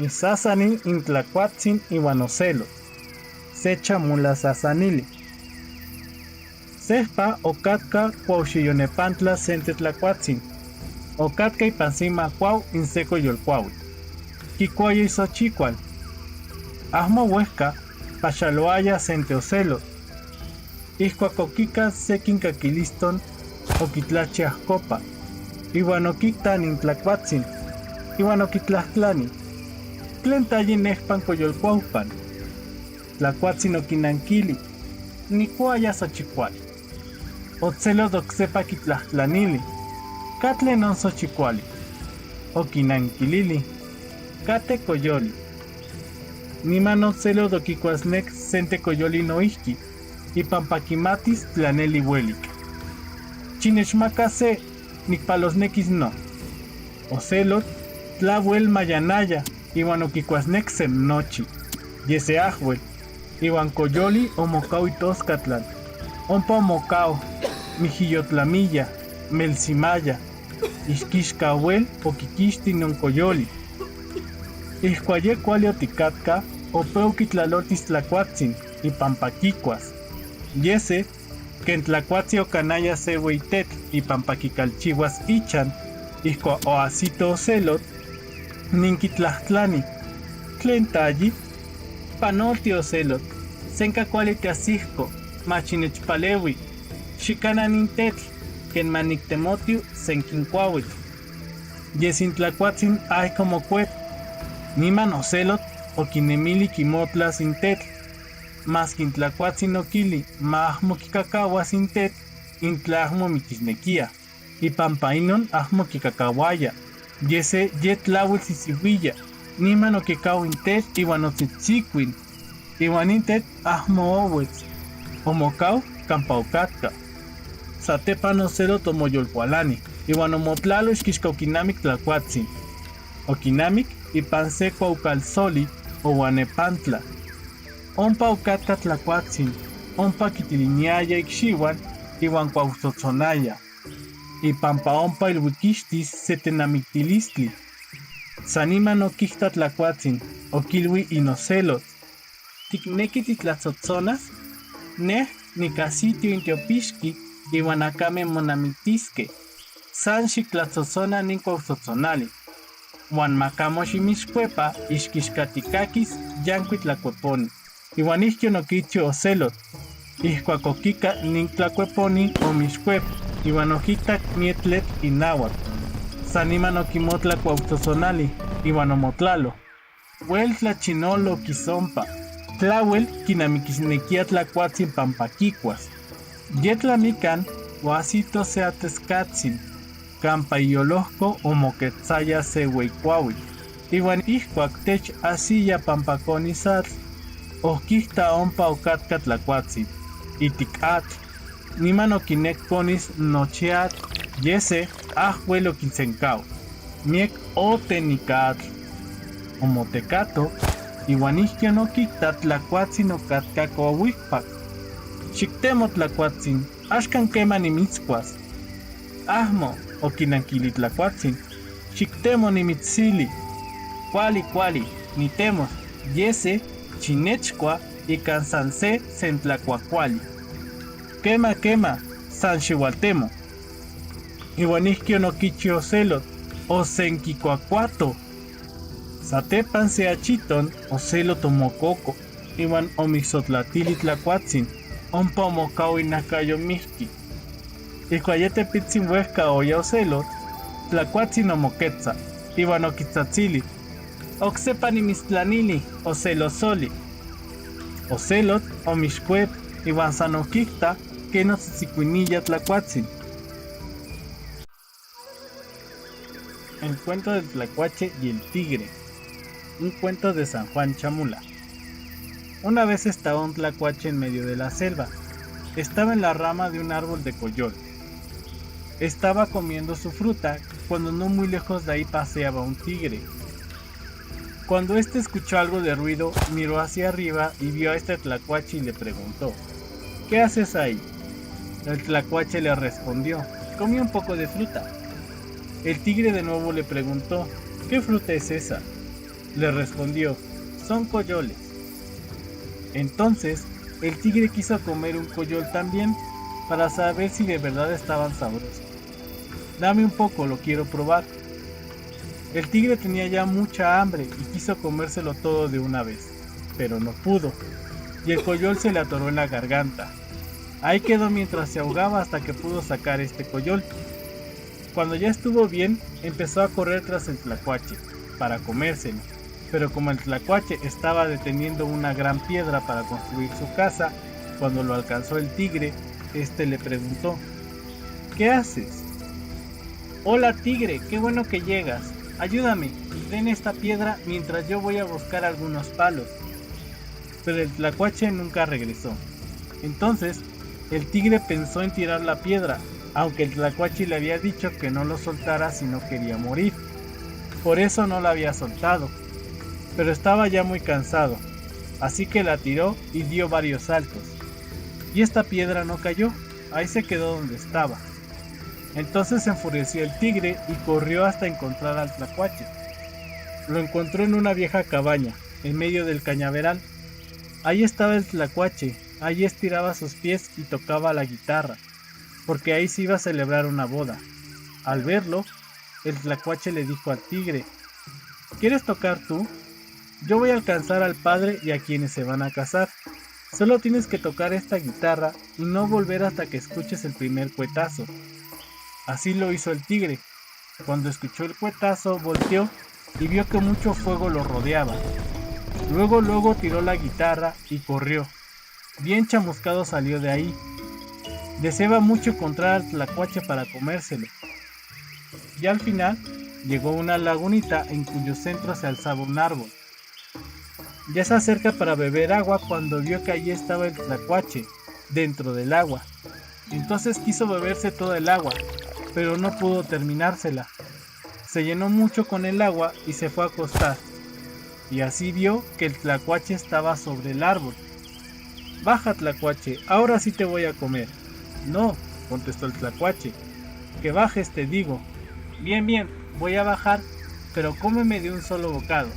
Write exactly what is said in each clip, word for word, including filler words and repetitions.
Sasani in tlakuatsin iuan ocelo. Se chamula sasanili. Sehpa ocatka cuauxiyonepantla sente tlacuatsin. Ocatka ipan se imacuau in se coyolcuautl. Quicuaya isochicual. Ahmo huehca paxaloaya sente ocelotl. Ihcuac oquicat se quincaquiliston, oquitlachi ahcopa, iuan oquictan in tlacuatsin, iuan oquitlahtlanih: "¿Tlen tayi nehpan coyolcuaupan?" Tlacuatsin oquinanquili: "Nicuaya sochicual." Ocelotl oc sepa quitlahtlanili: "¿Catlen non sochicuali?" Oquinanquilili: "Cate coyoli." Niman ocelotl oquicuasnec sente coyoli noihqui, ipampa quimatis tlaneli huelic. "Xinechmaca se, nicpalosnequis no." Ocelotl tlahuel mayanaya iuan oquicuasnec se nochi. Yese ahhuel, iuan coyoli omocau itoscatlan. Ompa omocau mijiyotlamiyah, melsimayah. Ixquixca huel oquiquixti non coyoli. Ihcuac ye cuali oticatca, opeu quitlaloltis tlacuatsin ipampa quicuas. Yese, quen tlacuatsin ocanaya se huei tetl ipampa quicalchiuas ichan. Ihcuac oahsito ocelotl, nin quitlahtlani: "¿Tlen tayi?" "Panolti ocelotl, senca cuali tiahsihco, ma xinechpaleui. Xicana nin tetl, quen ma nictemotiu se quincuauitl." Yese in tlacuatsin aico mocuep. Niman ocelotl oquinemili quimotlas in tetl. Masqui in tlacuatsin oquili ma ahmo quicacauas in tetl, in tlahmo miquisnequia. Ipampa inon ahmo quicacauaya. Yese ye tlahuel sisihuiya. Niman oquicau in tetl iuan otzitzicuin, iuan in tetl ahmo ouetz, omocau campa ocatca. Satepan ocelotl omoyolcualani, iuan omotlalo ixquixca oquinamic tlacuatsin. Oquinamic ipan se cuaucalsoli ouanepantla. Ompa ocatca tlacuatsin, ompa quitiliniaya icxiuan, iuan cuautzotzonaya. Ipampa ompa iluiquixtis se tenamictilistli. Saniman oquictac tlacuatsin, oquilui in ocelotl: "¿Ticnequi titlatzohtzonas? Neh nicahsitio in tiopixqui, iuan acame monamictisque. San xictlatzohtzona nin cuautzohtzonali. Huan macamo ximixcuepa ixquixca ticaquis yancuic tlacueponi." Iuan ijqui onoquichiu ocelotl. Ihcuac oquicac nin tlacueponi, omixcuep, iuan oquitac mietletl inahuac. Saniman oquimotlac cuautzohtzonali, iuan omotlalo. Huel tlachinolo quisompa. Tlahuel quinamiquisnequia tlacuatsin pampa quicuas. Ye tlamican oahsito se atescatzin, campa iyolohco omoquetzaya se huei cuauitl. Iuan ihcuac tech ahsiya pampa conis atl, oquictac ompa ocatca tlacuatsin itic atl. Niman oquinec conis nochi atl, yese ahhuel oquinsencau. Miec oten ica atl. Omotecato, iuan ijqui onoquictac tlacuatsin ocatca coauicpac. "Xictemo tlacuatsin, axcan quema nimitzcuas." "Ahmo," oquinanquili tlacuatsin. "Xictemo nimitzili." "Cuali, cuali, nitemos, yese xinechcua ica san se sentlacuacuali." "Quema, quema, san xihualtemo." Iuan ijqui onoquichiu ocelotl, osenquicuacuato. Satepan se achiton ocelotl omococo, iuan omixotlatili tlacuatsin, ompa omocau inacayo mihqui. Ihcuac ye tepitzin huehca oya ocelotl, tlacuatsin omoquetza, iuan oquitzatzili: "Oc sepa nimitztlanili, ocelosoli." Ocelotl omixcuep, iuan san oquictac quen otzitzicuiniya tlacuatsin. El cuento del tlacuache y el tigre. Un cuento de San Juan Chamula. Una vez estaba un tlacuache en medio de la selva. Estaba en la rama de un árbol de coyol. Estaba comiendo su fruta cuando no muy lejos de ahí paseaba un tigre. Cuando éste escuchó algo de ruido, miró hacia arriba y vio a este tlacuache y le preguntó: "¿Qué haces ahí?". El tlacuache le respondió: "Comí un poco de fruta". El tigre de nuevo le preguntó: "¿Qué fruta es esa?". Le respondió: "Son coyoles". Entonces, el tigre quiso comer un coyol también para saber si de verdad estaban sabrosos. "Dame un poco, lo quiero probar". El tigre tenía ya mucha hambre y quiso comérselo todo de una vez, pero no pudo, y el coyol se le atoró en la garganta. Ahí quedó mientras se ahogaba hasta que pudo sacar este coyol. Cuando ya estuvo bien, empezó a correr tras el tlacuache para comérselo, pero como el tlacuache estaba deteniendo una gran piedra para construir su casa, cuando lo alcanzó el tigre, este le preguntó: "¿Qué haces?". "Hola, tigre, qué bueno que llegas. Ayúdame y den esta piedra mientras yo voy a buscar algunos palos". Pero el tlacuache nunca regresó. Entonces, el tigre pensó en tirar la piedra, aunque el tlacuache le había dicho que no lo soltara si no quería morir. Por eso no la había soltado. Pero estaba ya muy cansado, así que la tiró y dio varios saltos. Y esta piedra no cayó, ahí se quedó donde estaba. Entonces se enfureció el tigre y corrió hasta encontrar al tlacuache. Lo encontró en una vieja cabaña, en medio del cañaveral. Ahí estaba el tlacuache, ahí estiraba sus pies y tocaba la guitarra, porque ahí se iba a celebrar una boda. Al verlo, el tlacuache le dijo al tigre: "¿Quieres tocar tú? Yo voy a alcanzar al padre y a quienes se van a casar. Solo tienes que tocar esta guitarra y no volver hasta que escuches el primer cuetazo". Así lo hizo el tigre. Cuando escuchó el cuetazo, volteó y vio que mucho fuego lo rodeaba. Luego, luego tiró la guitarra y corrió. Bien chamuscado salió de ahí. Deseaba mucho encontrar al tlacuache para comérselo. Y al final llegó a una lagunita en cuyo centro se alzaba un árbol. Ya se acerca para beber agua cuando vio que allí estaba el tlacuache, dentro del agua. Entonces quiso beberse toda el agua, pero no pudo terminársela. Se llenó mucho con el agua y se fue a acostar. Y así vio que el tlacuache estaba sobre el árbol. "Baja, tlacuache, ahora sí te voy a comer". "No", contestó el tlacuache, "que bajes, te digo". "Bien, bien, voy a bajar, pero cómeme de un solo bocado".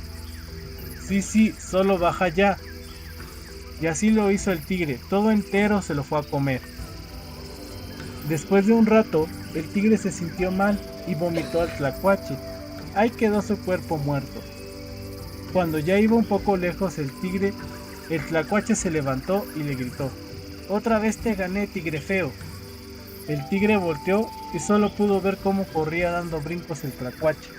"Sí, sí, solo baja ya". Y así lo hizo el tigre, todo entero se lo fue a comer. Después de un rato, el tigre se sintió mal y vomitó al tlacuache. Ahí quedó su cuerpo muerto. Cuando ya iba un poco lejos el tigre, el tlacuache se levantó y le gritó: "Otra vez te gané, tigre feo". El tigre volteó y solo pudo ver cómo corría dando brincos el tlacuache.